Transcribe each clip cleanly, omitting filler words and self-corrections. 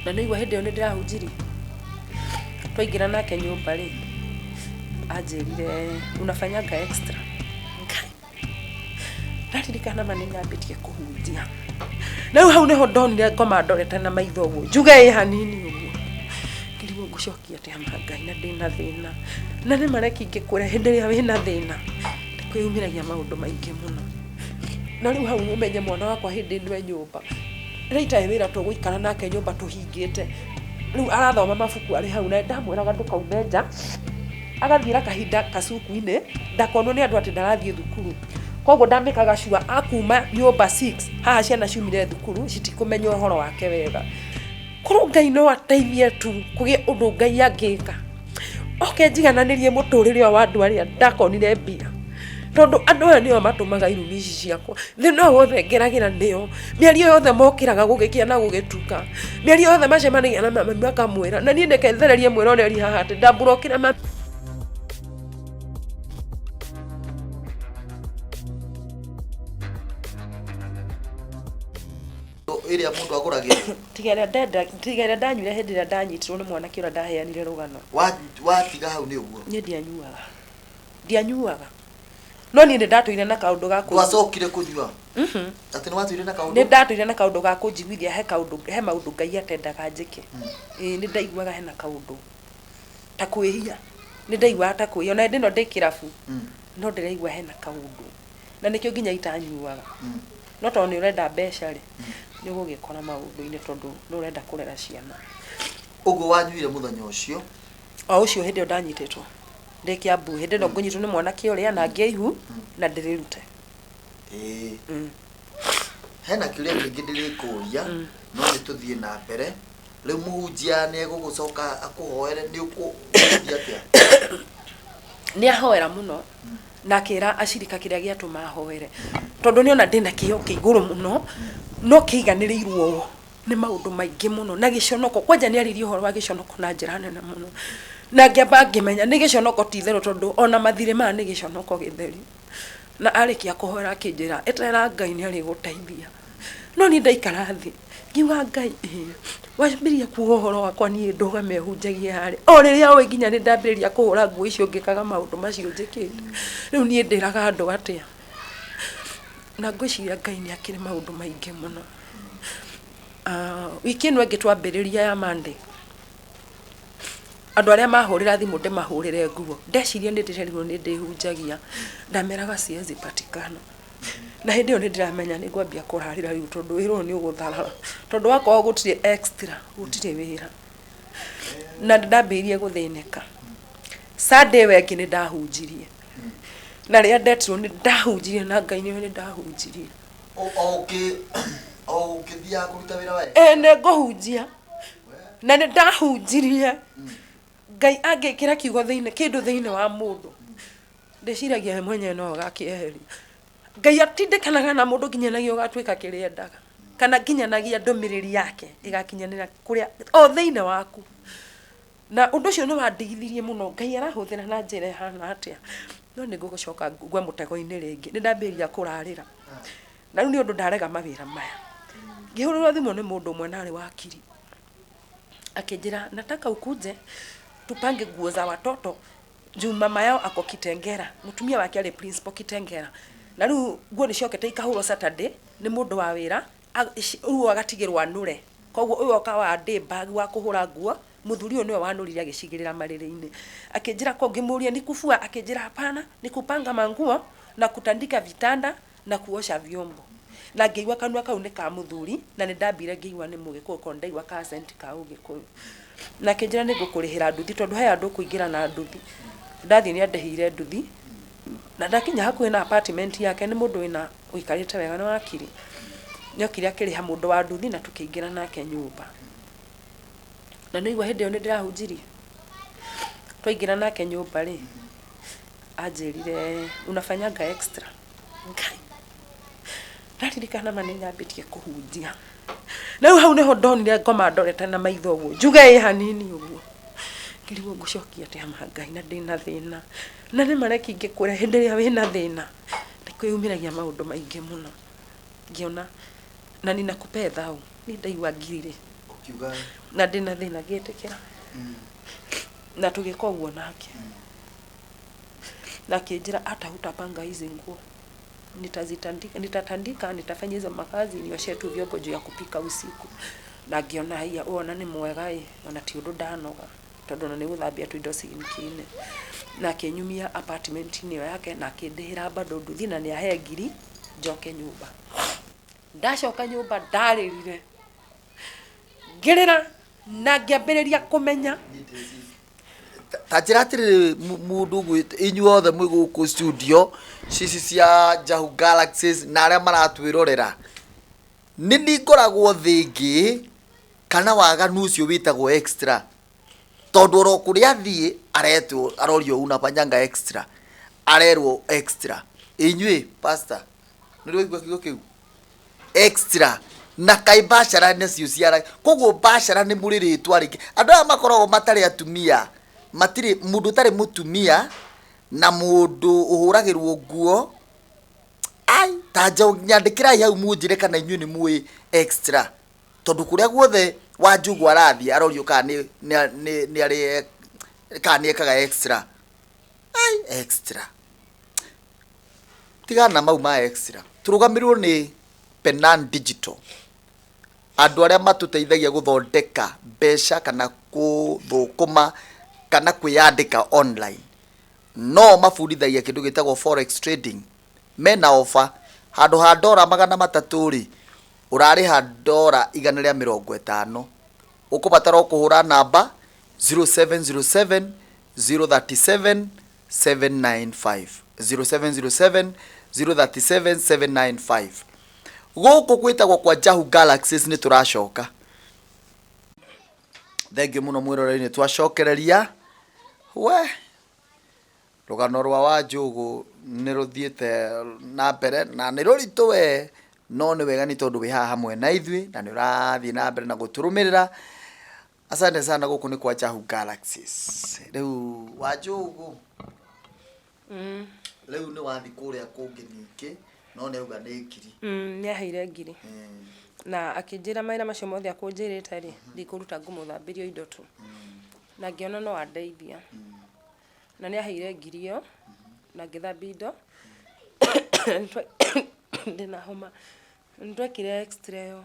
Na nĩigua hĩndĩ ĩyo nĩ ndĩrahunjirie. Twaingĩra nake nyũmba rĩ, anjĩrire unafanyaga extra. Ngai, ndaririkana ma nĩ nyambĩtie kũhunjia. Na rĩu hau nĩho ndonire ngoma ndorete na maitho ũguo, njuge ĩ hanini ũguo. Ngĩrigwo ngũcokia atĩa ma Ngai na ndĩna thĩna. Na nĩ ma reke ingĩkwĩra hĩndĩ ĩrĩa wĩna thĩna, nĩ kwĩyumĩragia maũndũ maingĩ mũno. Na rĩu hau ũmenye mwana wakwa hĩndĩ ĩno e nyũmba, rĩrĩa itarĩ wĩra tũgũikara nake nyũmba tũhingĩte, rĩu arathoma mabuku arĩ hau na ndamwĩraga ndũkaume nja, agathiĩra kahinda kacuku-inĩ ndakonwo nĩ andũ atĩ ndarathiĩ thukuru. Koguo ndamĩkaga sure akuma nyũmba 6 haha ciana ciumire thukuru citikũmenya ũhoro wake wega. Korwo Ngai no ateithie tu kũgĩe ũndũ Ngai angĩka, oke njigananĩrie mũtũrĩre ũyũ wa andũ arĩa ndakonire mbia, tondũ andũ aya nĩo matũmaga irumi ici ciakwa, thĩna ũyũ wothe ngeragĩra nĩo, mĩario yothe mokĩraga gũgĩkĩa na gũgĩtuka, mĩario yothe macemanagia na mami makamwĩra, na niĩ reke thererie mwĩroreri haha atĩ ndamburokire mami. Ĩrĩa mũndũ agũragĩrwo. Tiga ĩrĩa ndenda, tiga ĩrĩa ndanyuire hĩndĩ ĩrĩa ndanyitirwo nĩ mwanake ũrĩa ndaheanire rũgano. Watiga hau nĩ ũguo. Niĩ ndianyuaga. Ndianyuaga. No niĩ nĩ ndatũire na kaũndũ ga kũ. Ndwacokire kũnyua? Atĩ nĩ watũire na kaũndũ? Nĩ ndatũire na kaũndũ ga kũnjiguithia he kaũndũ, he maũndũ Ngai atendaga njĩke. Ĩĩ nĩ ndaiguaga hena kaũndũ ta kwĩhia. Nĩ ndaiguaga ta kwĩhia. Ona hĩndĩ ĩno ndĩ kĩrabu, no ndĩraigua hena kaũndũ. Na nĩkĩo nginya itanyuaga. No tondũ nĩ ũrenda mbeca rĩ, nĩ ũgũgĩkora maũndũ-inĩ tondũ nĩ ũrenda kũrera ciana. Ũguo wanyuire mũthenya ũcio? O ũcio hĩndĩ ĩyo ndanyitĩtwo ndĩ Kiambu, hĩndĩ ĩno ngũnyitwo nĩ mwanake ũrĩa na ngĩe ihu na ndĩrĩrute. Ĩĩ. Hena kĩũria kĩngĩ ndĩrĩkũria no nĩ tũthiĩ na mbere. Rĩu mũhunjia nĩ egũgũcoka akũhoere nĩ ũkũthiĩ atĩa? Nĩ ahoera mũno na akĩra acirika kĩrĩa gĩatũma ahoere tondũ nĩ ona ndĩna kĩo kĩa igũrũ mũno no kĩiganĩrĩirwo nĩ maũndũ maingĩ mũno na gĩconoko. Kwanja nĩ aririe ũhoro wa gĩconoko na njĩra nene mũno na ngĩamba ngĩmenya nĩ gĩconoko ti itherũ tondũ ona mathirĩ maya nĩ gĩconoko gĩtheri. Na arĩkia kũhoera akĩnjĩra eterera Ngai nĩ arĩgũteithia. No niĩ ndaikara thĩ ngiuga Ngai ĩ wambĩrĩria kuga ũhoro wakwa niĩ ndũgame hunjagie harĩa o rĩrĩa ũĩ nginya nĩ ndambĩrĩria kũhũra nguo icio ngĩkaga maũndũ macio njĩkĩte. Rĩu niĩ ndĩraga andũ atĩa? Na ngwĩciria Ngai nĩ akĩrĩ maũndũ maingĩ mũno. Wiki ĩno ĩngĩ twambĩrĩria ya Monday, andũ arĩa mahũrĩra thimũ ndĩmahũrĩre nguo, ndeciria nĩ ndĩrerirwo nĩ ndĩhunjagia, ndameraga siwezi patikana. Na hĩndĩ ĩyo nĩ ndĩramenya nĩ ngwambia kũrarĩra rĩu tondũ wĩra ũyũ nĩ ũgũtharara, tondũ wakorwo gũtirĩ extra gũtirĩ wĩra. Na nĩ ndambĩrĩirie gũthĩnĩka. Sunday ĩyo ĩngĩ nĩ ndahunjirie, na rĩrĩa ndetirwo nĩ ndahunjirie na Ngai nĩoĩ nĩ ndahunjirie. O ũkĩthiaga kũruta wĩra wa Ĩĩ nĩ ngũhunjia, na nĩ ndahunjirie. Ngai angĩkĩra kiugo thĩinĩ, kĩndũ thĩinĩ wa mũndũ, ndĩciragia we mwenyewe nowe ũgakĩeheria. Ngai atindĩkanaga na mũndũ nginyanagia ũgatuĩka kĩrĩa endaga, kana nginyanagia ndũmĩrĩri yake ĩgakinyanĩra kũrĩa o thĩinĩ waku. Na ũndũ ũcio nĩ wandigithirie mũno, Ngai arahũthĩra na njĩra ĩhana atĩa? No nĩ ngũgĩcoka ngwe mũtego-inĩ rĩngĩ, nĩ ndambĩrĩria kũrarĩra. Na rĩu nĩ ũndũ ndarega mawĩra maya. Ngĩhũrĩrwo thimũ nĩ mũndũ ũmwe na arĩ wakiri, akĩnjĩra nataka ukuje tupange nguo za watoto juu mama yao ako Kitengela. Mũtumia wake arĩ principal Kitengela. Na rĩu nguo nĩ ciokete ikahũrwo Saturday nĩ mũndũ wa wĩra, rĩu agatigĩrwo anũre. Koguo ũyũ oka wa day bag wa kũhũra nguo, mũthuri ũyũ nĩwe wanũrire agĩcigĩrĩra marĩrĩ-inĩ. Akĩnjĩra ko ngĩmũria ni kufua? Akĩnjĩra hapana, ni kupanga manguo na kutandika vitanda na kuosha vyombo. Na ngĩigua kanua kau nĩ ka mũthuri, na nĩ ndambire ngĩigua nĩ mũgĩkũyũ tondũ ndaigua ka accent ka ũgĩkũyũ. Na akĩnjĩra nĩ ngũkũrĩhĩra nduthi tondũ he handũ ũkũingĩra na nduthi. Ndathiĩ nĩ andĩhĩire nduthi, na ndakinya hakuhĩ na apartment yake nĩ mũndũ wĩna ũikarĩte wega nĩ wakiri. Nĩ okire akĩrĩha mũndũ wa nduthi na tũkĩingĩra nake nyũmba. Na nĩ waigua hĩndĩ ĩyo nĩ ndĩrahunjirie? Twaingĩra nake nyũmba rĩ, anjĩrire unafanyaga extra. Ngai, ndaririkana ma nĩ nyambĩtie kũhunjia. Na rĩu hau nĩho ndonire ngoma ndorete na maitho ũguo, njuge ĩ hanini ũguo. Ngĩrigwo ngũcokia atĩa ma Ngai na ndĩna thĩna. Na nĩ ma reke ingĩkwĩra hĩndĩ ĩrĩa wĩna thĩna, nĩ kwĩyumĩragia maũndũ maingĩ mũno. Ngĩona na ninakupea thau, niĩ ndaigua ngirire. Ũkiuga Na ndĩna thĩna ngĩtĩkĩra. Na tũgĩka ũguo nake. Na akĩnjĩra hata hutapanga hizi nguo, nitazitandika, nitatandika, nitafanya hizo makazi, nioshe tu vyombo juu ya kupika usiku. Na ngĩona haiya, ũyũ ona nĩ mwega ĩ, ona ti ũndũ ndanoga tondũ ona nĩ gũthambia tu indo cinkine. Na akĩnyumia apartment-inĩ ĩyo yake na akĩndĩhĩra bado nduthi na nĩ ahe ngiri njoke nyũmba. Ndacoka nyũmba ndarĩrire, ngĩrĩra na ngĩambĩrĩria kũmenya. Ta njĩra atĩrĩrĩ, mũndũ inyuothe mwĩ gũkũ studio cici cia Jahu Galaxies na arĩa maratwĩrorera, nĩ niĩ ngoragwo thĩ ĩngĩ kana waganu ũcio wĩtagwo extra, tondũ oro kũrĩa athiĩ aretwo arorio unafanyanga extra, arerwo extra. Inyuĩ pastor, nĩ ũraigua kiugo kĩu extra? Na kaĩ bacara nacio ciara koguo bacara nĩ mũrĩ rĩtwa rĩngĩ. Andũ aya makoragwo matarĩ atumia, matirĩ mũndũ ũtarĩ mũtumia na mũndũ ũhũragĩrwo nguo. Ai, ta nyandĩkĩrai hau mũnjĩre kana inyuĩ nĩ mũĩ extra, tondũ kũrĩa guothe Wanjũgũ arathiĩ arorio kana nĩ arĩ kana nĩ ekaga extra. Ai, extra, tigana na mau ma extra. Tũrũgamĩrĩrwo nĩ Penan Digital, andũ arĩa matũteithagia gũthondeka mbeca kana gũthũkũma kana kwĩyandĩka online. No mabundithagia kĩndũ gĩtagwo forex trading. Mena offer, handũ ha ndora 300 rĩ, ũrarĩha ndora 150. Ũkũbatara o kũhũra namba 0707 037 795, 0707 037 795. Gũkũ gwĩtagwo kwa Jahu Galaxies. Nĩ tũracoka. Thengiũ mũno mwĩroreri-inĩ, twacokereria we rũgano rwa Wanjũgũ nĩ rũthiĩte na mbere na nĩ rũritũ we, no nĩ wega nĩ tondũ wĩ haha hamwe na ithuĩ na nĩ ũrathiĩ na mbere na gũtũrũmĩrĩra. Asante sana. Gũkũ nĩ kwa Jahu Galaxies. Rĩu Wanjũgũ, rĩu nĩ wathiĩ kũrĩa kũngĩ ningĩ, no nĩ auga nĩ ngiri. Nĩ aheire ngiri na akĩnjĩra mawĩra macio mothe akũnjĩrĩte rĩ, ndikũruta, ngũmũthambĩria indo tu. Na ngĩona no andeithia na nĩ aheire ngiri ĩyo na ngĩthambia indo. Ndĩna homa. Nĩ twekire extra ĩyo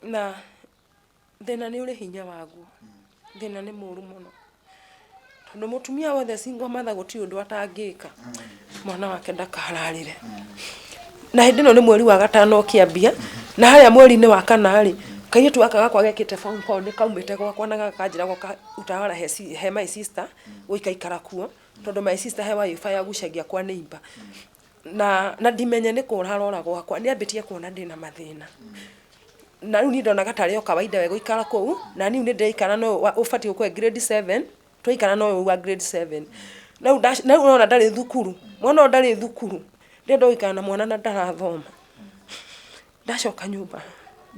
na thĩna nĩ ũrĩ hinya waguo. Thĩna nĩ mũru mũno tondũ mũtumia wothe single mother gũtirĩ ũndũ atangĩka mwana wake ndakararĩre. Na hĩndĩ ĩno nĩ mweri wa gatano ũkĩambia, na harĩa mweri-inĩ wa kana rĩ, kairĩtu gaka gakwa gekĩte form four nĩ kaumĩte gwakwa na gakanjĩra goka utawala he my sister gũikaikara kuo, tondũ my sister he wifi agucagia kwa neighbor. Na ndimenye nĩ kũra arora gwakwa, nĩ ambĩtie kuona ndĩna mathĩna. Na rĩu niĩ ndonaga tarĩ o kawaida we gũikara kũu, na niĩ nĩ ndĩraikara no ũbatiĩ gũkorwo grade 7, twaikara no ũyũ wa grade 7 na rĩu ũrona ndarĩ thukuru, mwana ũyũ ndarĩ thukuru. Ndĩrenda gũikara na mwana na ndarathoma. Ndacoka nyũmba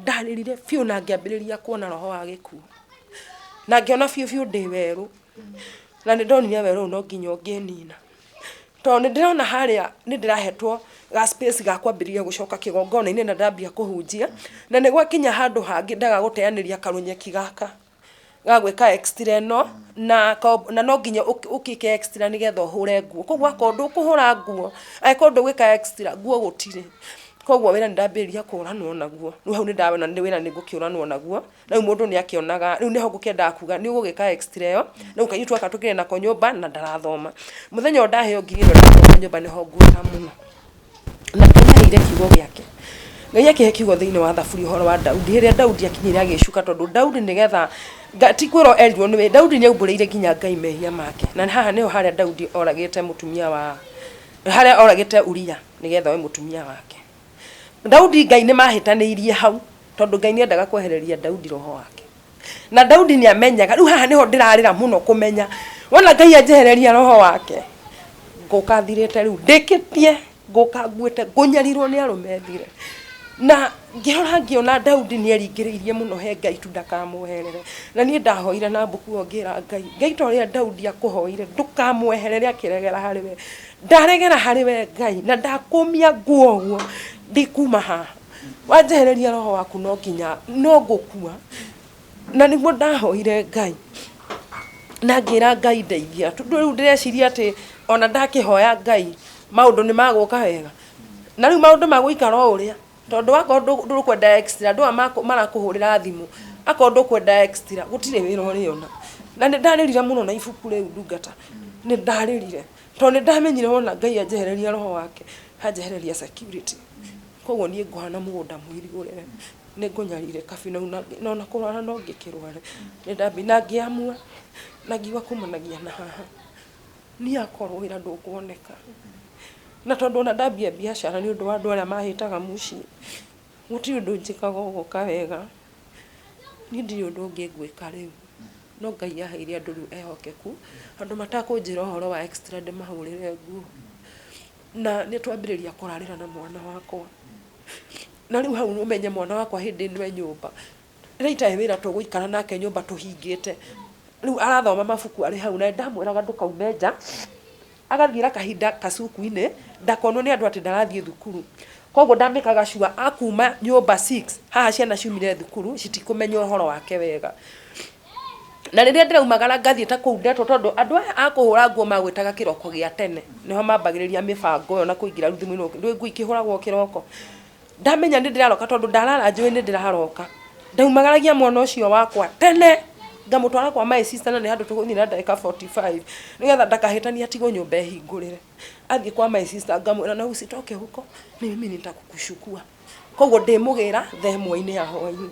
ndarĩrire biũ na ngĩambĩrĩria kuona roho wa gĩkuũ na ngĩona biũ biũ ndĩ werũ, na nĩ ndonire werũ ũyũ no nginya ũngĩnina, tondũ nĩ ndĩrona harĩa nĩ ndĩrahetwo ga space ga kwambĩrĩria gũcoka kĩgongona-inĩ na ndambia kũhunjia, na nĩ gwakinya handũ hangĩ ndaga gũteanĩria karũnyeki gaka ga gwĩka extra ĩno na no nginya ũkĩke extra nĩgetha ũhũre nguo. Koguo akorwo ndũkũhũra nguo, angĩkorwo ndũgwĩka extra, nguo gũtirĩ. Koguo wĩra nĩ ndambĩrĩria kũranwo naguo. Rĩu hau nĩ ndawona nĩ wĩra nĩ ngũkĩũranwo naguo. Rĩu mũndũ nĩ akĩonaga rĩu nĩho ngũkĩendaga kuga nĩ ũgũgĩka extra ĩyo. Rĩu kairĩtu gaka tũkĩrĩ nako nyũmba na ndarathoma. Mũthenya ũyũ ndaheo ngiri ĩno ndacoka nyũmba nĩho ngwĩra mũno na Ngai aheire kiugo gĩake. Ngai akĩhe kiugo thĩinĩ wa Thaburi ũhoro wa Daudi, rĩrĩa Daudi akinyire agĩcuka, tondũ Daudi nĩgetha ti kwĩrwo erirwo nĩwe. Daudi nĩ aumbũrĩire nginya Ngai mehia make. Na haha nĩho harĩa Daudi oragĩte mũtumia wa harĩa oragĩte Uria nĩgetha oe mũtumia wake. Daudi Ngai nĩ mahĩtanĩirie hau, tondũ Ngai nĩ endaga kwehereria Daudi roho wake na Daudi nĩ amenyaga. Rĩu haha nĩho ndĩrarĩra mũno kũmenya wona Ngai anjehereria roho wake, ngũka thirĩte, rĩu ndĩkĩtie ngũka nguĩte ngũnyarirwo nĩ arũme thire. Na ngĩrora ngĩona Daudi nĩ eringĩrĩirie mũno he Ngai tu ndakamweherere. Na niĩ ndahoire na mbuku ĩyo ngĩra Ngai, Ngai, ta ũrĩa Daudi akũhoire ndũkamweherere akĩregera harĩ we, ndaregera harĩ we Ngai na ndakũmia nguo ũguo ndikuma haha. Wanjehereria roho waku no nginya no ngũkua. Na nĩguo ndahoire Ngai na ngĩra Ngai ndeithia, tondũ rĩu ndĩreciria atĩ ona ndakĩhoya Ngai maũndũ nĩ magũka wega. Na rĩu maũndũ magũikara o ũrĩa, tondũ wakorwo ndũkwenda extra, andũ aya marakũhũrĩra thimũ, akorwo ndũkwenda extra gũtirĩ wĩra ũrĩona. Na nĩ ndarĩrire mũno na ibuku rĩu ndungata, nĩ ndarĩrire tondũ nĩ ndamenyire wona Ngai anjehereria roho wake, anjehereria security. Koguo niĩ ngũhana mũgũnda mũirigũre. Nĩ ngũnyarirĩka biũ na ona kũrwara no ngĩkĩrware. Nĩ ndambia na ngĩamua na ngiuga kumanagia na haha, niĩ akorwo wĩra ndũkuoneka, na tondũ ona ndambia biacara nĩ ũndũ wa andũ arĩa mahĩtaga mũciĩ, gũtirĩ ũndũ njĩkaga ũgoka wega, niĩ ndirĩ ũndũ ũngĩ ngwĩka rĩu. No Ngai aheire andũ rĩu ehokeku, andũ matakũnjĩra ũhoro wa extra ndĩmahũrĩre nguo. Na nĩ twambĩrĩria kũrarĩra na mwana wakwa. Na rĩu hau ũmenye mwana wakwa hĩndĩ ĩno e nyũmba, rĩrĩa itarĩ wĩra tũgũikara nake nyũmba tũhingĩte, rĩu arathoma mabuku arĩ hau na nĩndamwĩraga ndũkaume nja, agathiĩra kahinda kacuku-inĩ ndakonwo nĩ andũ atĩ ndarathiĩ thukuru. Koguo ndamĩkaga sure akuma nyũmba six, haha ciana ciumire thukuru citikũmenya ũhoro wake wega. Na rĩrĩa ndĩraumagara ngathiĩ ta kũu ndetwo tondũ andũ aya a kũhũra nguo magwĩtaga kĩroko gĩa tene, nĩho mambagĩrĩria mĩbango ĩyo na kũingĩra rĩu thimũ-inĩ ndũĩ nguo ikĩhũragwo kĩroko. Ndamenya nĩ ndĩraroka tondũ ndarara njũĩ nĩ ndĩraroka, ndaumagaragia mwana ũcio wakwa tene, ngamũtwara kwa my sister na nĩ handũ tũgũthiĩ na ndagĩka 45, nĩgetha ndakahĩtanie atigwo nyũmba ĩhingũrĩre. Athiĩ kwa my sister ngamwĩra na usitoke huko mimi nitakukuchukua. Koguo ndĩmũgĩra thaa ĩmwe-inĩ ya hwainĩ.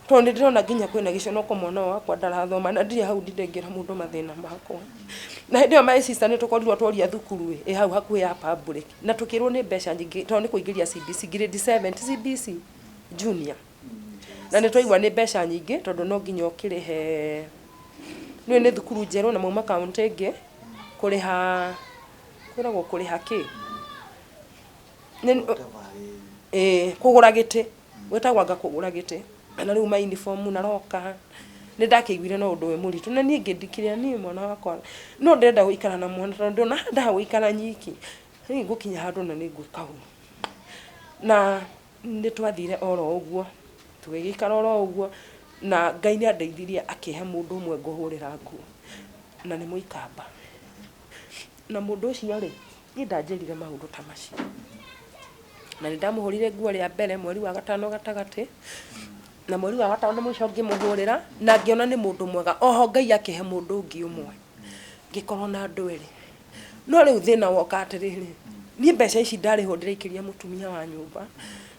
Tondũ nĩ ndĩrona nginya kwĩna gĩconoko mwana ũyũ wakwa ndarathoma na ndirĩ hau ndinde ngĩra mũndũ mathĩna makwa. Na hĩndĩ ĩyo my sister nĩ tũkorirwo tworia thukuru ĩ, ĩ hau hakuhĩ ya public na tũkĩrwo nĩ mbeca nyingĩ tondũ nĩ kũingĩria CBC grade 7 ti CBC junior. Na nĩ twaigua nĩ mbeca nyingĩ tondũ no nginya ũkĩrĩhe, nĩũĩ nĩ thukuru njerũ na mauma kaũntĩ ĩngĩ, kũrĩha, kwĩragwo kũrĩha kĩ? Ĩĩ kũgũra gĩtĩ, gwĩtagwo anga kũgũra gĩtĩ, na rĩu ma uniform na locker, nĩ ndakĩiguire no ũndũ wĩ mũritũ, na niĩ ngĩndikĩria niĩ mwana wakwa no ndĩrenda gũikara na mwana tondũ ndĩrona haha ndaga gũikara nyiki, niĩ ngũkinya handũ na nĩ ngwĩka ũru. Na nĩ twathire oro ũguo, tũgĩgĩikara oro ũguo, na Ngai nĩ andeithirie akĩhe mũndũ ũmwe ngũhũrĩra nguo, na nĩ mũikamba. Na mũndũ ũcio rĩ, niĩ ndanjĩrire maũndũ ta macio. Na nĩ ndamũhũrire nguo rĩa mbere mweri wa gatano gatagatĩ, na mweri wa gatano mũico ngĩmũhũrĩra, na ngĩona nĩ mũndũ mwega. Oho Ngai akĩhe mũndũ ũngĩ ũmwe, ngĩkorwo na andũ erĩ. No rĩu thĩna woka atĩrĩrĩ, niĩ mbeca ici ndarĩhwo ndĩraikĩria mũtumia wa nyũmba,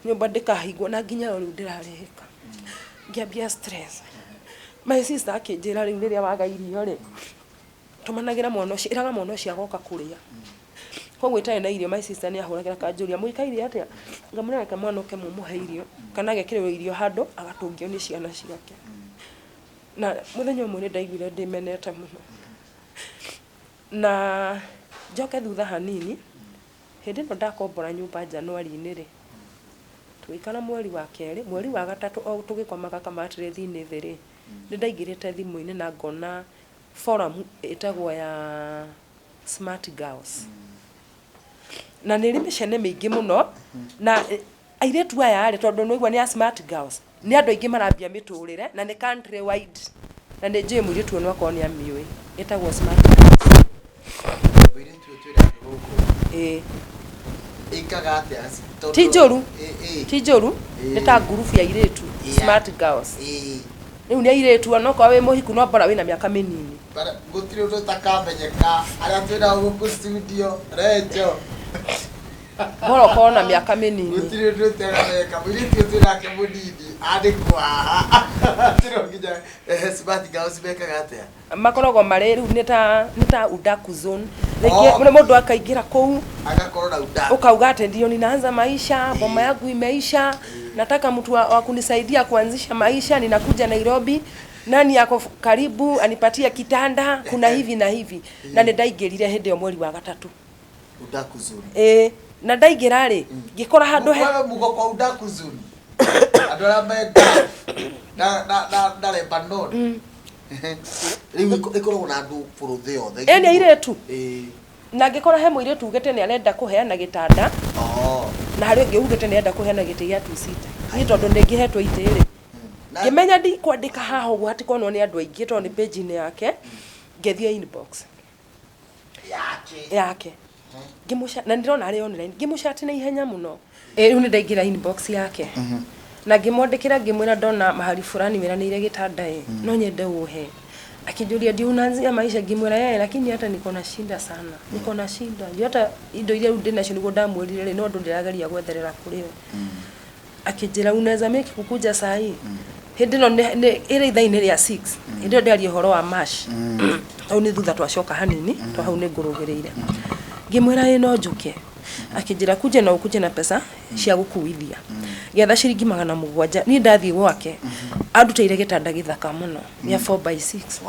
nyũmba ndĩkahingwo na nginya rĩu ndĩrarĩhĩka. Ngĩambia stress. My sister akĩnjĩra rĩu rĩrĩa waga irio rĩ, Tũmanagĩra mwana ũcio, ĩraga mwana ũcio agoka kũrĩa. Koguo itarĩ na irio my sister nĩ ahũragĩra akanjũria mũikaire atĩa? Ngamwĩra reke mwana oke mũmũhe irio kana agekĩrĩrwo irio handũ agatũngio nĩ ciana ciake. Na mũthenya ũmwe nĩ ndaiguire ndĩmenete mũno. Na njoke thutha hanini, hĩndĩ ĩno ndakombora nyũmba January-inĩ rĩ, tũgĩikara mweri wa kerĩ, mweri wa gatatũ o tũgĩkomaga kamatĩrĩthi-inĩ thĩ rĩ, nĩ ndaingĩrĩte thimũ-inĩ na ngona forum ĩtagwo ya Smart Girls. Na nĩ ĩrĩ mĩcene mĩingĩ mũno, na airĩtu aya rĩ, tondũ nĩ waigua nĩ a Smart Girls, nĩ andũ aingĩ marambia mĩtũrĩre, na nĩ country wide, na nĩ njũĩ mũirĩtu ũyũ no akorwo nĩ amĩũĩ, ĩtagwo Smart Girls. Mũirĩtu ũyũ twĩ nake gũkũ. Ĩĩ. Ĩkaga atĩa? Tondũ- Ti njũru. Ĩ, ĩ. Ti njũru, nĩ ta ngurubu ya airĩtu, Yeah. Smart Girls. Ĩ. Rĩu nĩ airĩtu onokorwo wĩ mũhiku no bora wĩna mĩaka mĩnini. Bara- Gũtirĩ ũndũ ũtakamenyeka arĩa twĩ nao gũkũ studio Renjo. Bora ũkorwo na mĩaka mĩnini. Gũtirĩ ũndũ ũtakamenyeka mũirĩtu ũyũ twĩ nake mũnini andĩkwo haha. Tĩro nginya smart girls mekaga atĩa? Makoragwo marĩ rĩu nĩ ta nĩ ta udaku zone. Rĩngĩ Oh. oh. Mũndũ akaingĩra kũu Agakorwo na udaku. Ukauga atĩ ndio ninaanza maisha, boma yangu imeisha, nataka mtu wa kunisaidia kuanzisha maisha, ninakuja Nairobi, nani ako karibu anipatie kitanda, kuna hivi na hivi. Na nĩ ndaingĩrire hĩndĩ ĩyo mweri wa gatatũ. Udaku zone. Ĩĩ, na ndaingĩra rĩ, ngĩkora handũ he Wewe muko kwa udaku zone. Andũ arĩa me Gulf na Lebanon. Rĩu ĩkoragwo na andũ bũrũri yothe. Ĩĩ nĩ airĩtu. Ĩĩ. Na ngĩkora he mũirĩtu ugĩte nĩ arenda kũheana gĩtanda. Oh. Na harĩ ũngĩ ugĩte nĩ arenda kũheana gĩtĩ gĩa two seater. Niĩ tondũ nĩ ngĩhetwo itĩ rĩ, Ngĩmenya ndikwandĩka haha ũguo hatikonwo nĩ andũ aingĩ tondũ nĩ page-inĩ yake, ngĩthiĩ inbox yake. Yake ngĩmũca na ndĩrona arĩ online, ngĩmũcati na ihenya mũno. Ĩ, rĩu nĩ ndaingĩra inbox yake na ngĩmwandĩkĩra, ngĩmwĩra ndona mahali fulani wĩranĩire gĩtanda ĩ, no nyende ũhe. Akĩnjũria, "Ndio unaanzia maisha?" Ngĩmwĩra, "Eh, lakini hata niko na shida sana, niko na shida juu hata indo iria rĩu ndĩnacio nĩguo ndamwĩrire rĩ, no andũ ndĩrageria gwetherera kũrĩ o." Akĩnjĩra, "Unaweza make kukuja saa hii?" Hĩndĩ ĩno ĩrĩ ithaa-inĩ rĩa 6. Hĩndĩ ĩyo ndĩaria ũhoro wa mash hau nĩ thutha, twacoka hanini to hau nĩ ngũrũgĩrĩire. Ngĩmwĩra, "Ĩ, no njũke." Akĩnjĩra, "Kuje na ukuje na pesa cia gũkuithia." Gĩetha ciringi 700. Niĩ ndathiĩ gwake, andutĩire gĩtanda gĩthaka mũno gĩa 4 by 6.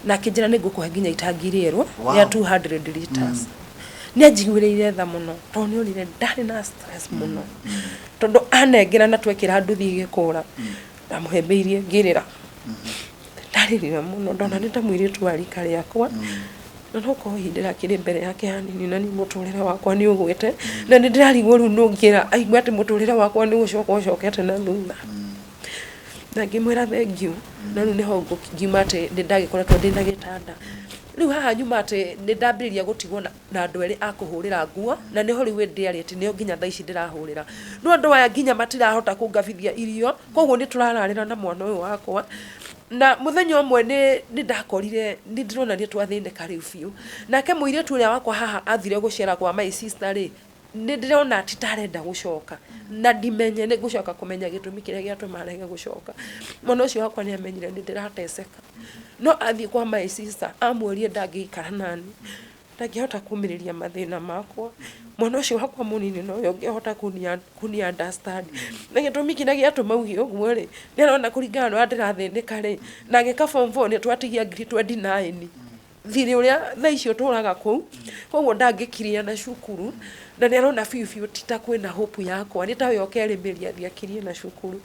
Na akĩnjĩra, "Nĩ ngũkũhe nginya itangi rĩerũ rĩa 200 liters." Nĩ anjiguĩrĩire tha mũno tondũ nĩ onire ndarĩ na stress mũno, tondũ anengera na twekĩra nduthi igĩkũra, ndamũhĩmbĩirie ngĩrĩra. Ndarĩrire mũno ndona nĩ ta mũirĩtu wa rika rĩakwa, na no korwo hihi ndĩrakĩrĩ mbere yake hanini na niĩ mũtũrĩre wakwa nĩ ũgwĩte, na nĩ ndĩrarigwo rĩu nũngĩra aigue atĩ mũtũrĩre wakwa nĩ gũcoka ũcokete na thutha. Na ngĩmwĩra thank you. Na rĩu nĩho ngiuma atĩ nĩ ndagĩkoretwo ndĩna gĩtanda. Rĩu haha nyuma atĩ nĩ ndambĩrĩria gũtigwo na andũ erĩ a kũhũrĩra nguo, na nĩho rĩu ndĩarĩ atĩ nĩo nginya thaa ici ndĩrahũrĩra. No andũ aya nginya matirahota kũngabithia irio, koguo nĩ tũrararĩra na mwana ũyũ wakwa. Na mũthenya ũmwe nĩ ndakorire nĩ ndĩrona nĩ twathĩnĩka rĩu biũ. Nake mũirĩtu ũrĩa wakwa haha athire gũcera kwa my sister rĩ, nĩ ndĩrona ti ta arenda gũcoka, na ndimenye nĩ ngũcoka kũmenya gĩtũmi kĩrĩa gĩatũma arege gũcoka. Mwana ũcio wakwa nĩ amenyire nĩ ndĩrateceka, no athiĩ kwa my sister amwĩrie ndangĩikara nani, ndangĩhota kũmĩrĩria mathĩna makwa. Mwana ũcio wakwa mũnini nowe ũngĩhota kũni understand. Na gĩtũmi kĩrĩa gĩatũma auge ũguo rĩ, nĩ arona kũringana na ũrĩa ndĩrathĩnĩka rĩ, na agĩka form 4 nĩ twatigia ngiri 29 thirĩ ũrĩa thaa icio ũtũraga kũu, koguo ndangĩkiria na cukuru, na nĩ arona biũ biũ ti ta kwĩna hope yakwa, nĩ tawe ũkerĩmĩria athiĩ akirie na cukuru.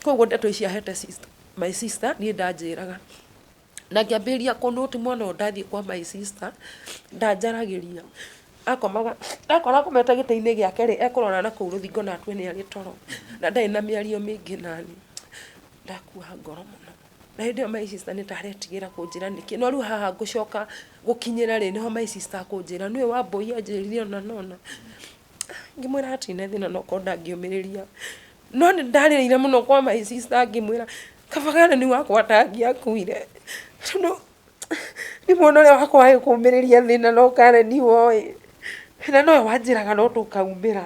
Koguo ndeto ici ahete sister, my sister, niĩ ndanjĩraga na ngĩambĩrĩria kũnũti mwana ũyũ. Ndathiĩ kwa my sister, ndanjaragĩria, akomaga, akora akomete gĩtĩ-inĩ gĩake rĩ, ekũrora na kũu rũthingo na atue nĩ arĩ toro, na ndarĩ na mĩario mĩingĩ nani. Ndakua ngoro mũno, na hĩndĩ ĩyo my sister nĩ taretigĩra kũnjĩra nĩkĩ. No rĩu haha ngũcoka gũkinyĩra rĩ, nĩho my sister akũnjĩra nĩwe Wambũi anjĩrire ona nona. Ngĩmwĩra hatirĩ na thĩna, no korwo ndangĩũmĩrĩria. No nĩ ndarĩrĩire mũno kwa my sister, ngĩmwĩra kaba Karen wakwa ndangĩakuire, tondũ nĩ mwana ũrĩa wakwa wĩ kũmĩrĩria thĩna, no Karen woĩ na nowe wanjĩraga no tũkaumĩra.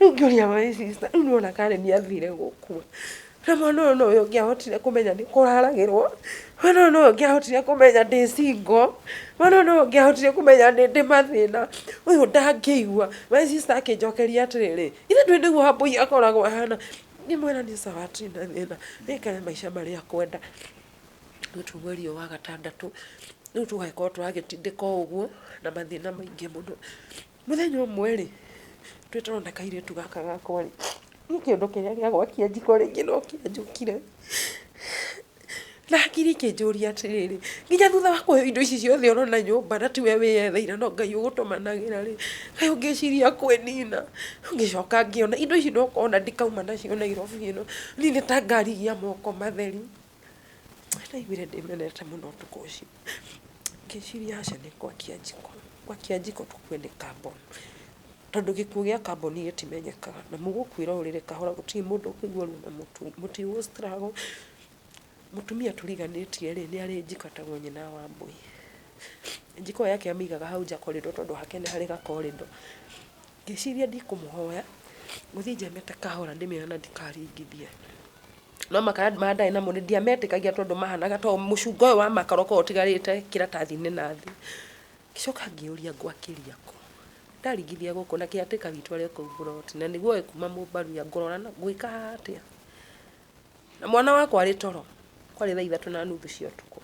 Rĩu ngĩũria my sister, rĩu nĩwona Karen athire gũkua, na mwana ũyũ nowe ũngĩahotire kũmenya nĩ kũraragĩrwo, mwana ũyũ nowe ũngĩahotire kũmenya ndĩ single, mwana ũyũ nowe ũngĩahotire kũmenya nĩ ndĩ mathĩna ũyũ ndangĩigua. My sister akĩnjokeria atĩrĩrĩ, "Ithe ndũĩ nĩguo Wambũi akoragwo ahana?" Ngĩmwĩra nĩ sawa, hatirĩ na thĩna, nĩikare maica marĩa akwenda. Rĩu twĩ mweri ũyũ wa gatandatũ, rĩu tũgagĩkorwo tũragĩtindĩka o ũguo na mathĩna maingĩ mũno. Mũthenya ũmwe rĩ, twĩ tũrona kairĩtu gaka gakwa rĩ, niĩ kĩũndũ kĩrĩa gĩa gwakia njiko rĩngĩ no kĩanjũkire, na hakiri ikĩnjũria atĩrĩrĩ, nginya thutha wa kũheo indo ici ciothe ũrona nyũmba, na tiwe wĩyetheire, no Ngai ũgũtũmanagĩra rĩ, kaĩ ũngĩciria kwĩnina? Ngĩcoka ngĩona indo ici no kona ndikauma nacio Nairobi ĩno, niĩ nĩ ta ngarigia moko matheri. Ndaiguire ndĩmenete mũno ũtukũ ũcio, ngĩciria aca, nĩ ngwakia njiko, ngwakia njiko tũkue nĩ carbon, tondũ gĩkuũ gĩa carbon gĩtimenyekaga, na mũgũkuĩra ũrĩrĩ kahora, gũtirĩ mũndũ ũkũigua ruo na mũtigũ struggle. Mũtumia tũriganĩtie rĩ, nĩ arĩ njiko etagwo nyina wa Mbũi. Njiko ĩyo yake amĩigaga hau nja corridor, tondũ hake nĩ harĩ ga corridor. Ngĩciria ndikũmũhoya, ngũthiĩ njemete kahora ndĩmĩoe na ndikaringithie. No makara marĩa ndarĩ namo nĩ ndiametĩkagia, tondũ mahanaga to mũcungo ũyũ wa makara ũkoragwo ũtigarĩte kĩratathi-inĩ na thĩ. Ngĩcoka ngĩũria, ngwakĩria kũ? Ndaringithia gũkũ na kĩatĩka witũ arĩ o kũu mburoti, na nĩguo oĩ kuma Mũmbaruya, ngũrora na ngwĩka atĩa? Na mwana wakwa arĩ toro, kwarĩ thaa 3:30 cia ũtukũ.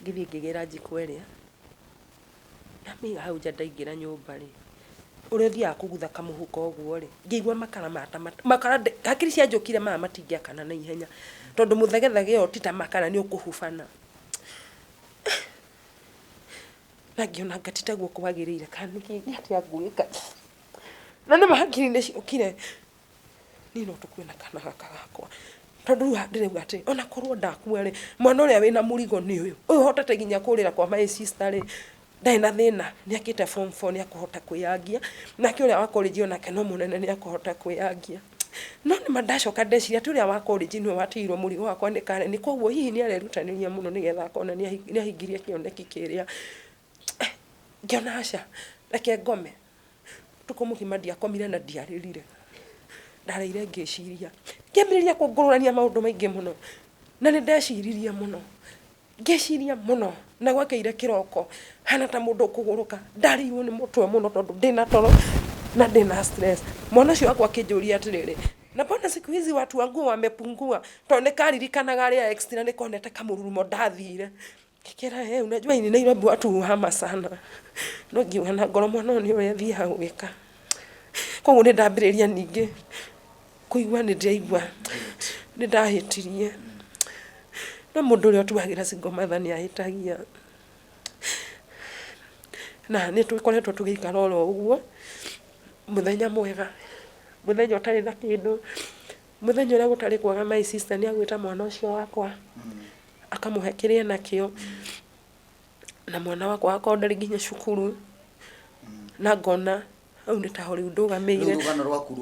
Ngĩthiĩ ngĩgĩra njiko ĩrĩa, ndamĩiga hau nja, ndaingĩra nyũmba rĩ, ũrĩa ũthiaga kũgutha kamũhuko ũguo rĩ, ngĩigua makara mata makara, hakiri cianjũkire, maya matingĩakana na ihenya, tondũ mũthegethege ũyũ ti ta makara nĩ ũkũhubana. Na ngĩona anga ti taguo kwagĩrĩire, kana nĩkĩ, nĩ atĩa ngwĩka? Na nĩma hakiri nĩ ciokire, niĩ no tũkue na kana gaka gakwa. Tondũ rĩu ndĩrauga atĩ ona korwo ndakua rĩ, mwana ũrĩa wĩna mũrigo nĩ ũyũ. Ũyũ ũhotete nginya kũrĩra kwa my sister rĩ, ndarĩ na thĩna, nĩ akĩte form four nĩ akũhota kwĩyangia. Nake ũrĩa wa college onake no mũnene nĩ akũhota kwĩyangia. No nĩma ndacoka ndeciria atĩ ũrĩa wa college nĩwe watigirwo mũrigo wakwa nĩ Karen, koguo hihi nĩ arerutanĩria mũno nĩgetha akona nĩ ahingirie kĩoneki kĩrĩa. Ngĩona aca, reke ngome. Ũtukũ mũgima ndiakomire na ndiarĩrire. Ndaraire ngĩciria. Ngĩambĩrĩria kũngũrũrania maũndũ maingĩ mũno. Na nĩ ndeciririe mũno. Ngĩciria mũno na gwakĩire kĩroko hana ta mũndũ ũkũgũrũka. Ndarĩirwo nĩ mũtwe mũno tondũ ndĩna toro na ndĩna stress. Mwana ũcio wakwa akĩnjũria atĩrĩrĩ, na mbona siku hizi watu wa nguo wamepungua? Tondũ nĩ karirikanaga arĩa extra nĩ konete kamũrurumo ndathire. Ngĩkĩra hey, unajua in Nairobi watu huhama sana. No ngiuga na ngoro mwana ũyũ nĩ ũrĩa athiaga gwĩka. Koguo nĩ ndambĩrĩria ningĩ kũigua nĩ ndĩraigua nĩ ndahĩtirie. No mũndũ ũrĩa ũtuagĩra single mother nĩ ahĩtagia. Na nĩ tũkoretwo tũgĩikara oro ũguo, mũthenya mwega, mũthenya ũtarĩ na kĩndũ, mũthenya ũrĩa gũtarĩ kwega my sister nĩ agwĩta mwana ũcio wakwa, akamũhe kĩrĩa enakĩo, na mwana wakwa akorwo ndarĩ nginya cukuru, na ngona hau nĩ taho rĩu ndũgamĩire. Rĩu rũgano rwaku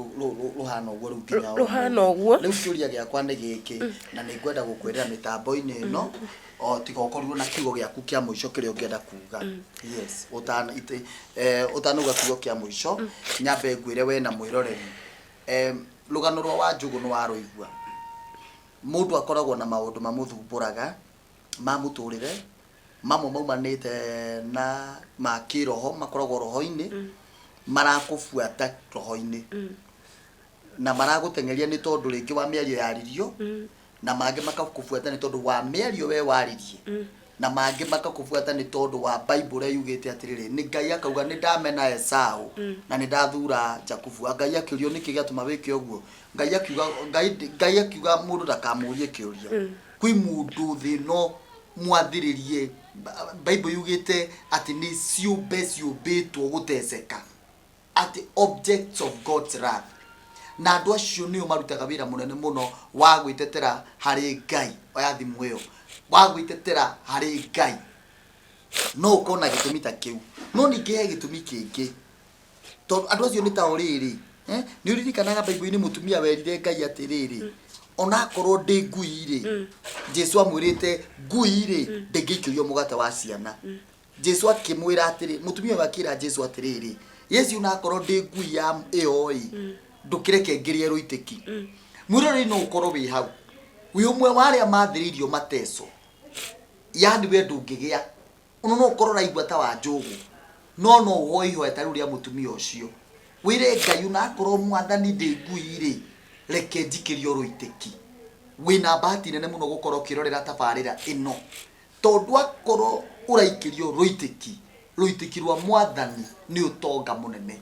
rũhana ũguo rĩu nginya Rũhana ũguo. Rĩu kĩũria gĩakwa nĩ gĩkĩ, na nĩ ngwenda gũkwĩrĩra mĩtambo-inĩ ĩno, o tiga ũkorirwo na kiugo gĩaku kĩa mũico kĩrĩa ũngĩenda kuga. Yes, ũtanauga kiugo kĩa mũico, nyambe ngwĩre we na mwĩroreri, rũgano rwa Wanjũgũ nĩ warũigua. Mũndũ akoragwo na maũndũ mamũthumbũraga ma mũtũrĩre, mamwe maumanĩte na ma kĩroho, makoragwo roho-inĩ, marakũbuata roho-inĩ. Na maragũteng'eria nĩ tondũ rĩngĩ wa mĩario yaririo, na mangĩ makakũbuata nĩ tondũ wa mĩario we waririe, na mangĩ makakũbuata nĩ tondũ wa Bible ũrĩa yugĩte atĩrĩrĩ, nĩ Ngai akauga nĩ ndamena Esau na nĩ ndathura Jakubu. Ngai akĩũrio nĩkĩ gĩatũma wĩke ũguo? Ngai akiuga Ngai Ngai akiuga mũndũ ndakamũrie kĩũria. Kwĩ mũndũ thĩ ĩno mwathĩrĩrie Bible yugĩte atĩ nĩ ciũmbe ciũmbĩtwo gũteceka atĩ objects of God's wrath na andũ acio nĩo marutaga wĩra mũnene mũno wa gwĩtetera harĩ Ngai oya thimũ ĩyo wa gwĩtetera harĩ Ngai no ũkorwo na gĩtũmi ta kĩu no ningĩ he gĩtũmi kĩngĩ Tondũ andũ acio nĩ ta o rĩrĩ, eh, nĩ ũririkanaga Bible-inĩ mũtumia werire Ngai atĩrĩrĩ, onakorwo ndĩ ngui-rĩ, Jesu amwĩrĩte ngui-rĩ, ndĩngĩikĩrio mũgate wa ciana. Jesu akĩmwĩra atĩrĩ, mũtumia ũyũ akĩra Jesu atĩrĩrĩ, Yesu onakorwo ndĩ ngui ya ĩyo-ĩ, ndũkĩreke ngĩrĩe rũitĩki. Mwĩroreri no ũkorwo wĩ hau, wĩ ũmwe wa arĩa mathĩrĩirio mateso, yani we ndũngĩgĩa Ona no ũkorwo ũraigua ta Wanjũgũ, no no ũhoe ihoya ta rĩu rĩa mũtumia ũcio. Wĩre Ngai ona akorwo Mwathani ndĩ ngui-rĩ, reke njikĩrio rũitĩki. Wĩna bahati nene mũno gũkorwo ũkĩrorera tabarĩra ĩno, tondũ akorwo ũraikĩrio rũitĩki, rũitĩki rwa Mwathani nĩ ũtonga mũnene.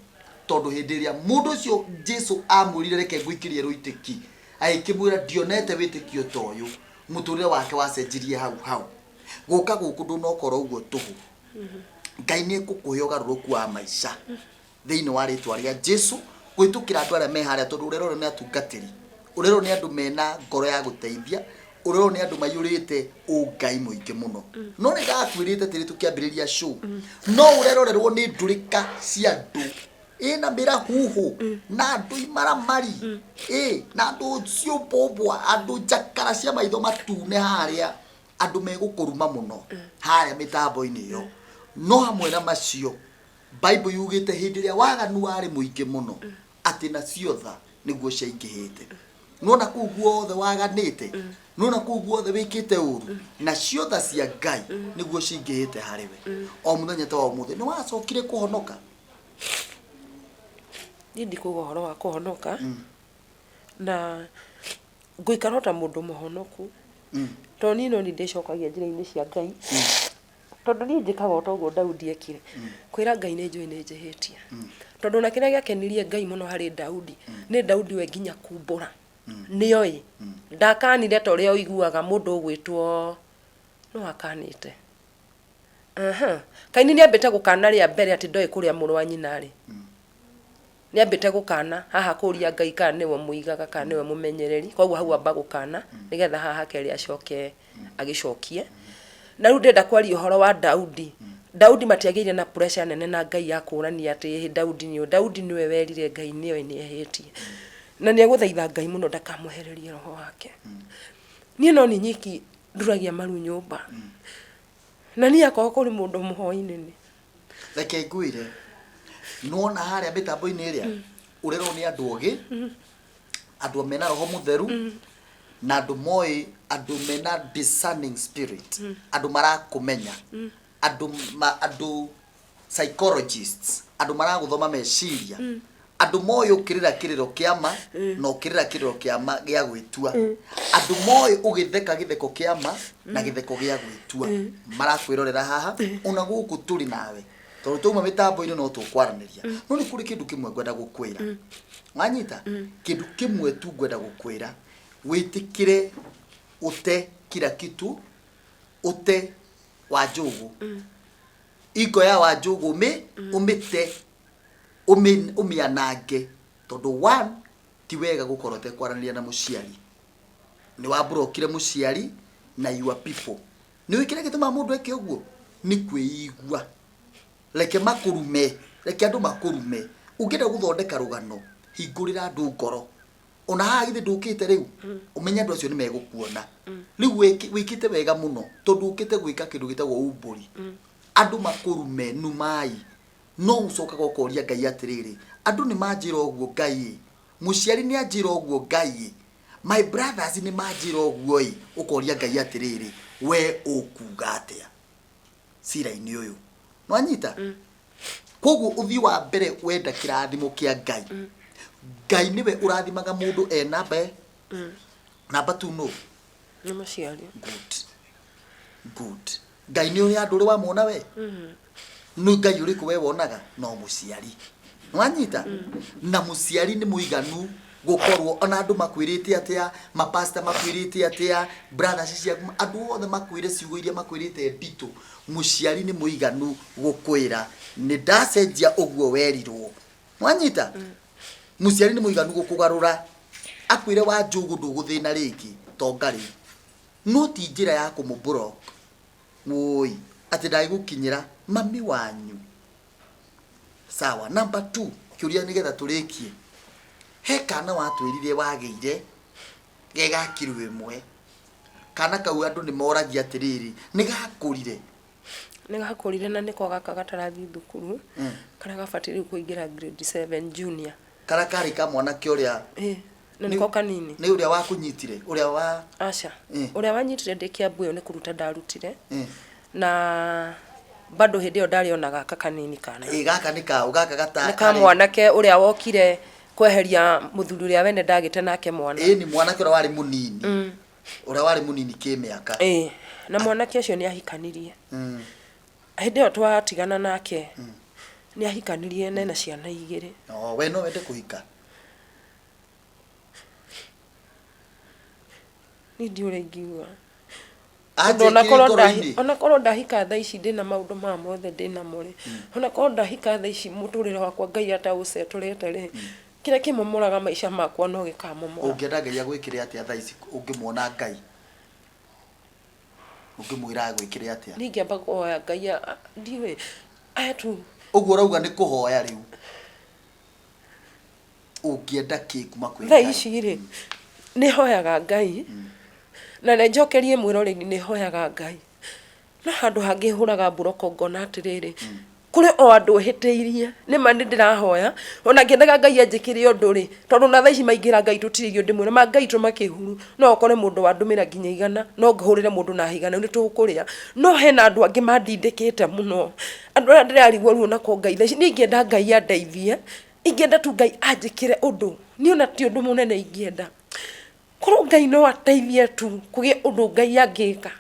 Tondũ hĩndĩ ĩrĩa mũndũ ũcio Jesu amwĩrire reke ngũikĩrie rũitĩki, agĩkĩmwĩra ndionete wĩtĩkio ta ũyũ, mũtũrĩre wake wacenjirie hau hau. Gũka gũkũ ndũnoka oro ũguo tũhũ. Ngai nĩ ekũkũhe ũgarũrũku wa maica thĩinĩ wa rĩtwa rĩa Jesu kũhĩtũkĩra andũ arĩa me harĩa tondũ ũrerorwo nĩ atungatĩri, ũrerorwo nĩ andũ mena ngoro ya gũteithia, ũrerorwo nĩ andũ maiyũrĩte ũngai mũingĩ mũno. No nĩ ndakwĩrĩte atĩrĩ tũkĩambĩrĩria show, no ũrerorerwo nĩ ndũrĩka cia andũ ĩna mĩrahuhu na andũ imaramari ĩ na andũ ciũmbũmbwa andũ njakara cia maitho matune harĩa andũ megũkũruma mũno harĩa mĩtambo-inĩ ĩyo no hamwe na macio Bible yugĩte hĩndĩ ĩrĩa waganu warĩ mũingĩ mũno atĩ nacio tha nĩguo ciaingĩhĩte nona kũu guothe waganĩte nona kũu guothe wĩkĩte ũru nacio tha cia Ngai nĩguo cingĩhĩte harĩ we o mũthenya ta wa ũmũthĩ nĩ wacokire kũhonoka Niĩ ndikuga ũhoro wa kũhonoka na Ngũikara o ta mũndũ mũhonoku, tondũ niĩ no niĩ ndĩcokagia njĩra-inĩ cia Ngai, tondũ niĩ njĩkaga o ta ũguo Daudi ekire, kwĩra Ngai nĩ njũĩ nĩ njĩhĩtie. Tondũ ona kĩrĩa gĩakenirie Ngai mũno harĩ Daudi, nĩ Daudi we nginya kumbũra, nĩoĩ. Ndakanire ta ũrĩa ũiguaga mũndũ ũgwĩtwo, nũ akanĩte? Kaini nĩambĩte gũkana rĩa mbere atĩ ndoĩ kũrĩa mũrũ wa nyina arĩ. Nĩambĩte gũkana haha kũria Ngai kana nĩwe ũmũigaga kana nĩwe mũmenyereri, koguo hau amba gũkana nĩgetha haha hakerĩ acoke agĩcokie. Na rĩu ndĩrenda kwaria ũhoro wa Daudi. Daudi matiagĩire na pressure nene na Ngai ya kũrania atĩ ĩhĩ Daudi nĩũ. Daudi nĩwe werire Ngai nĩoĩ nĩehĩtie. Na nĩegũthaitha Ngai mũno ndakamwehererie roho wake. Niĩ no niĩ nyiki nduragia maru nyũmba. Na niĩ akorwo kũrĩ mũndũ mũhoi nĩ niĩ. Reke ngwĩre, nĩwona harĩa mĩtambo-inĩ ĩrĩa, ũrerwo nĩ andũ ogĩ, andũ mena roho mũtheru, na andũ moĩ, andũ mena discerning spirit, andũ marakũmenya, andũ ma, andũ psychologists, andũ maragũthoma meciria, andũ moĩ ũkĩrĩra kĩrĩro kĩa ma na ũkĩrĩra kĩrĩro kĩa ma gĩa gwĩtua, andũ moĩ ũgĩtheka gĩtheko kĩa ma na gĩtheko gĩa gwĩtua, marakwĩrorera haha ona gũkũ tũrĩ nawe, tondũ twauma mĩtambo-inĩ no tũkwaranĩria. No nĩ kũrĩ kĩndũ kĩmwe ngwenda gũkwĩra, wanyita? Kĩndũ kĩmwe tu ngwenda gũkwĩra, wĩtĩkĩre ũte kila kitu, ũte Wanjũgũ, ingo ya Wanjũgũ ũmĩte, ũmĩanange, tondũ one, ti wega gũkorwo ũtekwaranĩria na mũciari. Nĩ wamburokire mũciari na your people. Nĩ ũĩ kĩrĩa gĩtũmaga mũndũ eke ũguo? Nĩ kwĩigua. Reke makũrume, reke andũ makũrume. Ũngĩenda gũthondeka rũgano, hingũrĩra andũ ngoro. Ona haha githĩ ndũkĩte rĩu? Ũmenye andũ acio nĩ megũkuona. Rĩu wĩkĩte wega mũno, tondũ ũkĩte gwĩka kĩndũ gĩtagwo umbũri. Andũ makũrume, numai. No ũcokaga ũkoria Ngai atĩrĩrĩ, andũ nĩ manjĩra ũguo Ngai-ĩ, mũciari nĩ anjĩra ũguo Ngai-ĩ, my brothers nĩ manjĩra ũguo-ĩ, ũkoria Ngai atĩrĩrĩ, we ũkuga atĩa cira-inĩ ũyũ? Nĩwanyita? Koguo ũthiĩ wa mbere wenda kĩrathimo kĩa Ngai. Ngai nĩwe ũrathimaga mũndũ e namba namba tu no. Nĩ mũciari. Good. Good. Ngai nĩ ũrĩ andũ ũrĩ wamwona we? Nĩ Ngai ũrĩkũ we wonaga? No mũciari. Nĩwanyita? Na mũciari nĩ mũiganu gũkorwo ona andũ makwĩrĩte atĩa, mapasta makwĩrĩte atĩa, brothers ciaku, andũ othe makwĩre ciugo iria makwĩrĩte nditũ, mũciari nĩ mũiganu gũkwĩra nĩ ndacenjia ũguo werirwo. Nĩwanyita? Mũciari nĩ mũiganu gũkũgarũra akwĩre wa njũgũ ndũgũthĩna rĩngĩ tonga rĩu. No ti njĩra ya kũmũ block. Wũi, atĩ ndagĩgũkinyĩra mami wanyu. Sawa, number 2, kĩũria nĩgetha tũrĩkie. He kana watwĩrire wagĩire ge ga kiro ĩmwe. Kana kau andũ nĩ moragia atĩrĩrĩ, nĩ gakũrire? Nĩ gakũrire na nĩko gaka gatarathiĩ thukuru, karĩa gabatiĩ rĩu kũingĩra grade 7 junior. Karĩa karĩ ka mwanake ũrĩa? Ĩĩ, na nĩko kanini. Nĩ ũrĩa wakũnyitire? Ũrĩa wa. Aca. Ũrĩa wanyitire ndĩ Kiambu ĩyo nĩ kũruta ndarutire. Na bado hĩndĩ ĩyo ndarĩ ona gaka kanini kana. Ĩ gaka nĩ kaũ? Gaka gata. Nĩ ka mwanake ũrĩa wokire kweheria mũthuri ũrĩa wene ndagĩte nake mwana. Ĩni mwanake ũrĩa warĩ mũnini. Ũrĩa warĩ mũnini kĩmĩaka. Ĩĩ. Na mwanake ũcio nĩ ahikanirie. Hĩndĩ ĩyo twatigana nake, nĩ ahikanirie na ena ciana igĩrĩ. Oh, we no wende kũhika? Niĩ ndiũĩ ũrĩa ingiuga. Anja Tondũ ona ĩkĩrĩ korwo ngoro-inĩ. ona korwo ndahika thaa ici ndĩna maũndũ maya mothe ndĩnamo rĩ, ona korwo ndahika thaa ici mũtũrĩre wakwa Ngai ataũcetũrĩte rĩ, kĩrĩa kĩmomoraga maica makwa no gĩkamomora. Ũngĩenda Ngai agwĩkĩre atĩa thaa ici ũngĩmuona Ngai? Ũngĩmwĩra agwĩkĩre atĩa? Niĩ ingĩamba kũhoya Ngai ndiũĩ, ahe tu. Ũguo ũrauga nĩ kũhoya rĩu. Ũngĩenda kĩ kuma kwĩ Thaa Ngai? ici rĩ, nĩ hoyaga Ngai, na nĩ njokerie mwĩroreri nĩ hoyaga Ngai. No handũ hangĩ hũraga mburoko ngona atĩrĩrĩ, kũrĩ o andũ hĩtĩirie, nĩ ma nĩ ndĩrahoya, ona ngĩendaga Ngai anjĩkĩre ũndũ rĩ, tondũ ona thaa ici maingĩra Ngai tũtirĩ irio ndĩmwĩre ma Ngai tũma kĩhuru, no ũkore mũndũ wandũmĩra nginya igana, no hũrĩre mũndũ na igana nĩ tũkũrĩa. No hena andũ angĩ mandindĩkĩte mũno, andũ aya ndĩrarigwo rĩu onako Ngai thaa ici, niĩ ingĩenda Ngai andeithie, ingĩenda tu Ngai anjĩkĩre ũndũ, niĩ ona ti ũndũ mũnene ingĩenda. Korwo Ngai no ateithie tu kũgĩe ũndũ Ngai angĩka,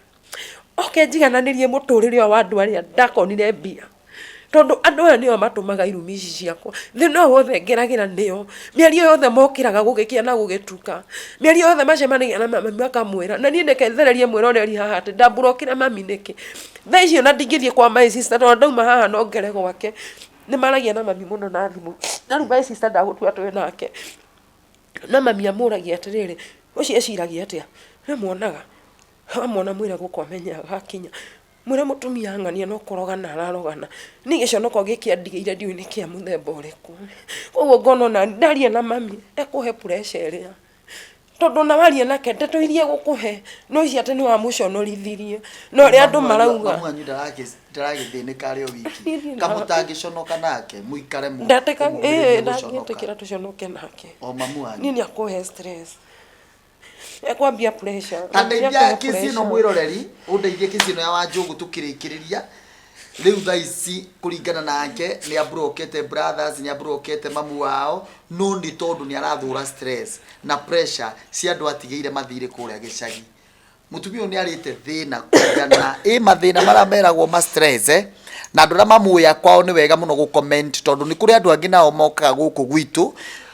oke njigananĩrie mũtũrĩre ũyũ wa andũ arĩa ndakonire mbia, tondũ andũ aya nĩo matũmaga irumi ici ciakwa, thĩna ũyũ wothe ngeragĩra nĩo, mĩario yothe mokĩraga gũgĩkĩa na gũgĩtuka, mĩario yothe macemanagia na mami makamwĩra, na niĩ reke thererie mwĩroreri haha atĩ ndamburokire mami nĩkĩ, thaa ici ona ndingĩthiĩ kwa my sister tondũ ndauma haha no ngere gwake, nĩ maragia na mami mũno na thimũ. Na rĩu my sister ndagũtua twĩ nake. No mami amũragia atĩrĩrĩ, ũcio eciragia atĩa? We muonaga, wamwona mwĩre gũkũ amenye agakinya. Mwĩre mũtumia ang'ania no kũrogana ararogana. Niĩ gĩconoko gĩkĩ andigĩire ndiũĩ nĩ kĩa mũthemba ũrĩkũ. Koguo ngona ona ndaria na mami ekũhe pressure ĩrĩa. Tondũ ona waria nake ndeto iria egũkũhe no ici atĩ nĩ wamũconorithirie. Na ũrĩa andũ marauga. Mamu wanyu ndaragĩthĩnĩka arĩ o wiki. Niĩ ndirĩ na- Kamũtangĩconoka nake mũikare mũ- Ndatĩka mũmũrĩrie ĩĩ gũconoka. ndangĩtĩkĩra tũconoke nake. O mamu wanyu. Niĩ nĩ akũhe stress. Ekwambia pressure. Ta ndeithia Nĩakũhe kesi ĩno pressure. mwĩroreri ũndeithie kesi ĩno ya Wanjũgũ tũkĩrĩkĩrĩria rĩu thaa ici kũringana nake nĩ abrokete brothers nĩ abrokete mamu wao no nĩ tondũ nĩ arathũra stress na pressure cia andũ atigĩire mathirĩ kũrĩa gĩcagi mũtumia ũyũ nĩ arĩte thĩna kũringana ĩ mathĩna marĩa meragwo ma stress eh? Na andũ arĩa mamũĩ kwao nĩ wega mũno gũ comment tondũ nĩ kũrĩ andũ angĩ nao mokaga gũkũ gwitũ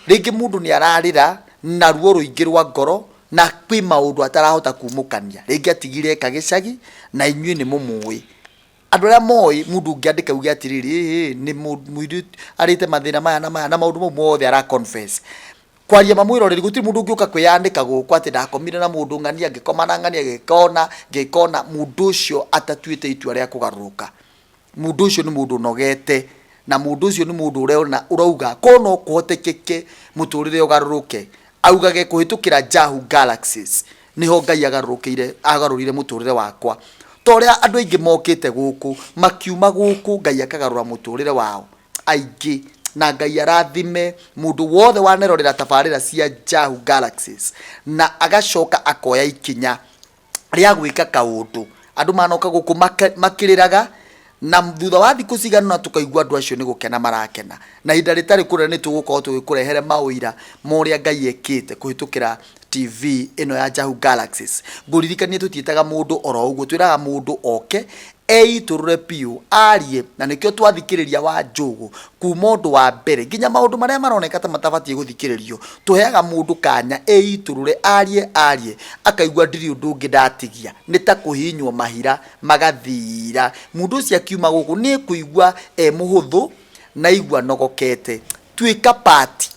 rĩngĩ mũndũ nĩ ararĩra na ruo rũingĩ rwa ngoro na kwĩ maũndũ atarahota kumũkania rĩngĩ atigire eka gĩcagi na inyuĩ nĩ mũmũĩ andũ arĩa moĩ mũndũ ũngĩandĩka uge atĩrĩrĩ ĩĩ nĩ mũirĩtu arĩte mathĩna maya na maya na maũndũ mau mothe ara confess kwaria mamwĩroreri gũtirĩ mũndũ ũngĩũka kwĩyandĩka gũkũ atĩ ndakomire na mũndũ ng'ania ngĩkoma na ng'ania ngĩkona ngĩkona mũndũ ũcio atatuĩte itua rĩa kũgarũrũka mũndũ ũcio nĩ mũndũ ũnogete na mũndũ ũcio nĩ mũndũ ũrona ũrauga ko no kũhotekeke mũtũrĩre ũgarũrũke augage kũhĩtũkĩra Jahu Galaxies niho Ngai agarũrũkĩire agarũrire mũtũrĩre wakwa ta ũrĩa andũ aingĩ mokĩte gũkũ makiuma gũkũ Ngai akagarũra mũtũrĩre wao aingĩ na Ngai arathime mũndũ wothe wanerorera tabarĩra cia Jahu Galaxies na agacoka akoya ikinya rĩa gwĩka kaũndũ andũ manoka gũkũ makĩrĩraga na thutha wa thikũ cigana ũna tũkaigua andũ acio nĩ gũkena marakena na ihinda rĩtarĩ kũraya nĩ tũgũkorwo tũgĩkũrehere maũira ma ũrĩa Ngai ekĩte kũhĩtũkĩra TV ĩno ya Jahu Galaxies. Ngũririkanie tũtiĩtaga mũndũ oro ũguo twĩraga mũndũ oke eitũrũre biũ arie na nĩkĩo twathikĩrĩria Wanjũgũ kuma ũndũ wa mbere nginya maũndũ marĩa maroneka ta matabatiĩ gũthikĩrĩrio tũheaga mũndũ kanya eitũrũre arie arie akaigua ndirĩ ũndũ ũngĩ ndatigia nĩ ta kũhihinywo mahira magathira mũndũ ũcio akiuma gũkũ nĩ ekũigua e mũhũthũ na aigua nogokete tuĩka part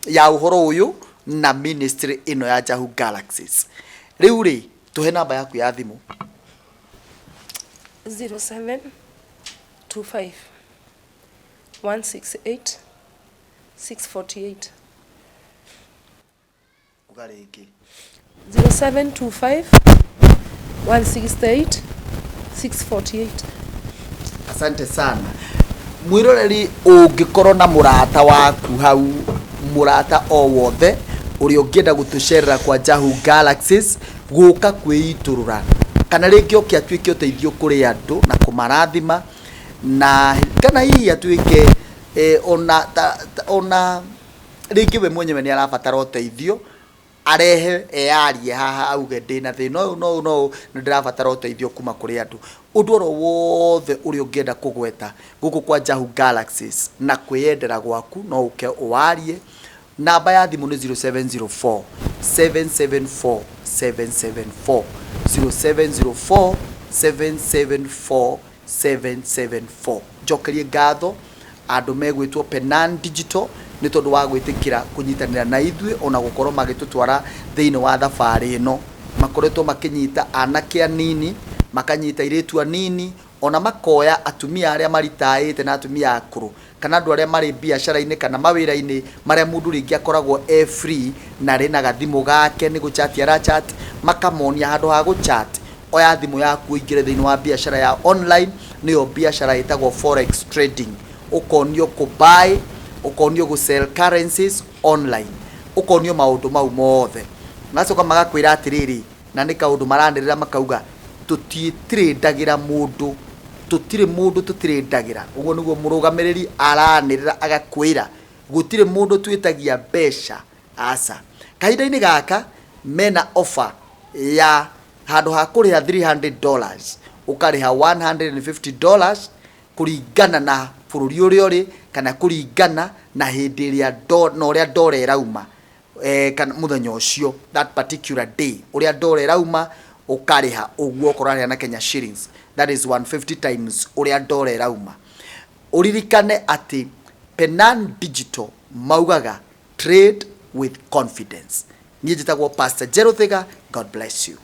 ya ũhoro ũyũ na ministry ĩno ya Jahu Galaxies. Rĩu rĩ tũhe namba yaku ya thimũ. 0725 168 648. Uga rĩngĩ. 0725 168 648. Asante sana mwiroreri ũngĩkorwo na mũrata waku hau mũrata o wothe ũrĩa ũngĩenda gũtũcerera kwa Jahu Galaxies gũka kwĩitũrũra kana rĩngĩ oke atuĩke ũteithio kũrĩ andũ na kũmarathima na kana hihi atuĩke ona, ta, ta, ona rĩngĩ we mwenyewe nĩ arabatara ũteithio arehe eyarie haha auge ndĩna thĩna ũyũ na ũyũ na ũyũ nĩ ndĩrabatara ũteithio kuma kũrĩ andũ ũndũ oro wothe ũrĩa ũngĩenda kũgweta gũkũ kwa Jahu Galaxies na kwĩyendera gwaku no ũke ũwarie namba ya thimũ nĩ 0704 774 774 0704 774 774 njokerie ngatho andũ megwĩtwo Penan Digital nĩ tondũ wa gwĩtĩkĩra kũnyitanĩra na ithuĩ ona gũkorwo magĩtũtwara thĩinĩ wa thabarĩ ĩno makoretwo makĩnyita anake anini makanyita airĩtu anini ona makoya atumia arĩa maritaĩte na atumia akũrũ kana andũ arĩa marĩ biacara-inĩ kana mawĩra-inĩ marĩa mũndũ rĩngĩ akoragwo e free na arĩ na gathimũ gake nĩ gũchat arachat makamonia handũ ha gũchat oya thimũ yaku ũingĩre thĩinĩ wa biacara ya online nĩyo biacara ĩtagwo forex trading ũkonio kũ buy ũkonio gũ sell currencies online ũkonio maũndũ mau mothe magacoka magakwĩra atĩrĩrĩ na nĩ kaũndũ maranĩrĩra makauga tũtitirĩndagĩra mũndũ tũtirĩ mũndũ tũtirĩndagĩra ũguo nĩguo mũrũgamĩrĩri aranĩrĩra agakwĩra gũtirĩ mũndũ twĩtagia mbeca aca kahinda-inĩ gaka mena offer ya handũ ha kũrĩha $300 ũkarĩha $150 kũringana na bũrũri ũrĩa ũrĩ kana kũringana na hĩndĩ ĩrĩa na ũrĩa ndora ĩrauma kana mũthenya ũcio that particular day ũrĩa ndora ĩrauma ũkarĩha ũguo okorwo ũrarĩha na Kenya shillings that is 150 times ũrĩa ndora ĩrauma ũririkane atĩ Penan Digital Maugaga trade with confidence. Niĩ njĩtagwo Pastor Jerothiga. God bless you.